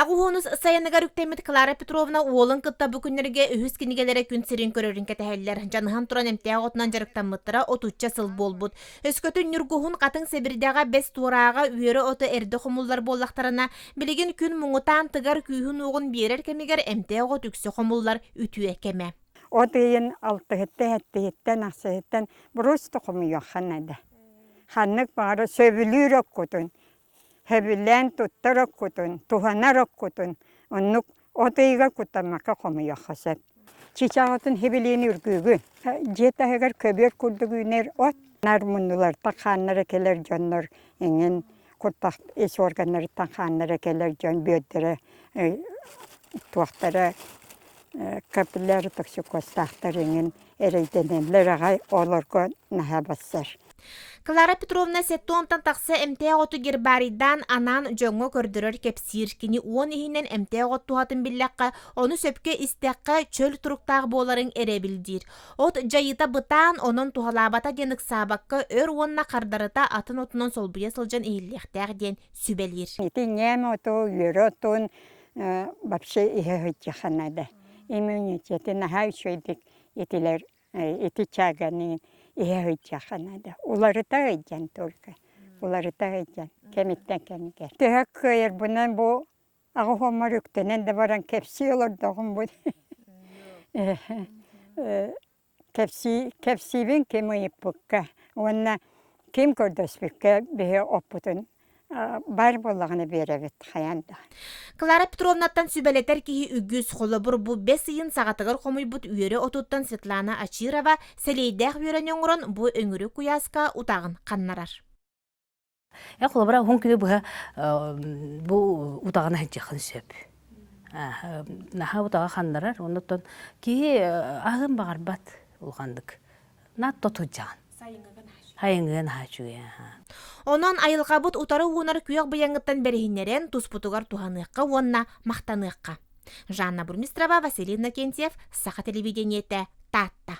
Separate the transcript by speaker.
Speaker 1: Аҕуһуонус сайыныгар үктэммит Клара Петровна уолун кытта бу күннэргэ үһүс кинигэлэрэ күн сирин көрөрүн кэтэһэллэр. Дьаныһан туран эмтээх отунан дьарыктаммыттара отучча сыл буолбут. Өскөтүн ньургуһун хатыҥ сэбирдэҕэ бэс туорааҕа үөрэ ото эрдэ хомуллар буоллахтарына, билигин күн муҥутаан тыгар күүһүн-уоҕун биэрэр кэмигэр эмтээх от үксэ хомуллар үтүө кэмэ.
Speaker 2: От ыйын алтыһыттан, сэттиһиттэн, ахсыһыттан просто хомуйуохха наада. Ханнык баҕара сөбүлүүр оккутун Сөбүлээн туттар оккутун, туһанар оккутун оннук от ыйыгар куттаммакка хомуйуохха сөп. Чычаах отун хибилиини үргүүгүн. Дьиэ таһыгар көбүөр курдук үүнэр от. Нар муннулартан хааннара кэлэр дьоннор эҥин куртах ис органнарыттан хааннара кэлэр дьон бүөрдэрэ туохтара капилляр токсикозтаахтар эҥин эрэйдэнэллэр аҕай олорго наһаа бассар.
Speaker 1: Клара Петровна сеттонтан тахса эмтээх оту гербарийдаан анаан дьоҥҥо көрдөрөр кэпсиир. Кини уон иһинэн эмтээх от туһатын биллэххэ, ону сөпкө истэххэ, чөл туруктаах буоларыҥ эрэбил диир. От дьайыыта бытаан, онон туһалаабата диэн ыксаабакка, өр уонна хардарыта атын отунан солбуйа сылдьан иһиллиэхтээх диэн сүбэлиир.
Speaker 2: Ити ньээм оту, үөрэ отун вообще иһэ сылдьыахха наада. Иммунитеты наһаа үчүгэйдик итилэр ити чааганы иһэ сылдьыахха наада. Уларыта сылдьан только. Уларыта сылдьан кэмиттэн кэмигэр. Төһө кыайарбынан бу аҕыс үктэнэн да баран кэпсии олордоҕум бу. Кэпсии, кэпсиибин ким ыйыппыкка уонна ким көрдөспүккэ биһи оппутун баар буоллаҕына биэрэбит хайаан да.
Speaker 1: Клара Петровнаттан сүбэлэтэр киһи үгүс. Холобур, бу бэс ыйын саҕатыгар хомуйбут үөрэ отуттан Светлана Ачирова сэлиэйдээх үөрэни оҥорон бу өҥүрүк куйааска утаҕын ханнарар.
Speaker 3: Э холобура уһун күнү быһа бу утаҕын сылдьыаххын сөп. Наһаа утаҕа ханнарар, оннуттан киһи аһыан баҕарбат улаханнык. Наат тотуйдьаҕын. Сайыҥҥыга наһаа үчүгэй.
Speaker 1: Онон айылҕабыт утары уунар күөх быйаҥыттан бэриһиннэрэн туспутугар туһаныахха уонна махтаныахха. Жанна Бурмистрова, Василий Иннокентьев, Саха телевидениетэ, Таатта.